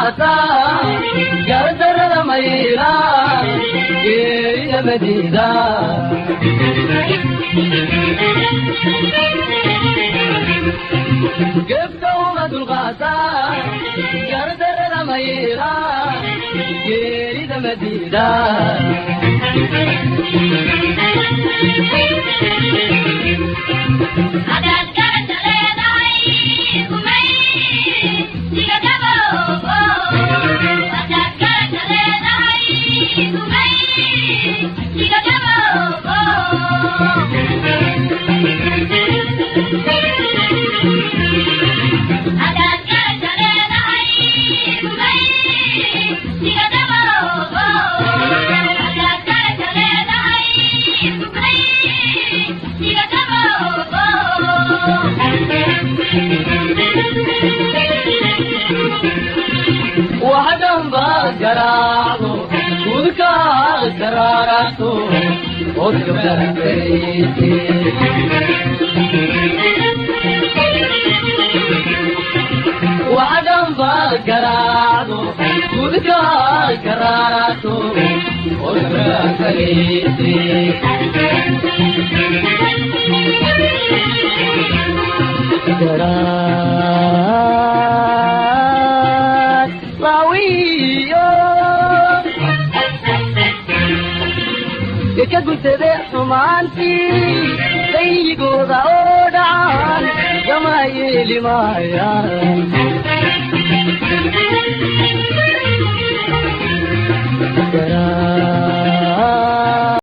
Dulqaataa, gardarrada mayra, geerida madiida. Gefka uma dulqaataa, gardarrada mayra, geerida madiida. Hadaad garanta leedahay gumay siga gaboobo, hadaad garanta leedahay gumay siga gaboobo. Hadaad garanta leedahay gumay siga gaboobo, hadaad garanta leedahay gumay siga gaboobo. Waxdhan baad garaacdo, gudkaad karaarato, ood gabarankarayse. Waxdhan baad garaacdo, gudkaad karaarato, ood gabarankarayse. Garaad laawiyo ka guntade xumaantii dayigooda oo dhacaan gama yeeli maayaan.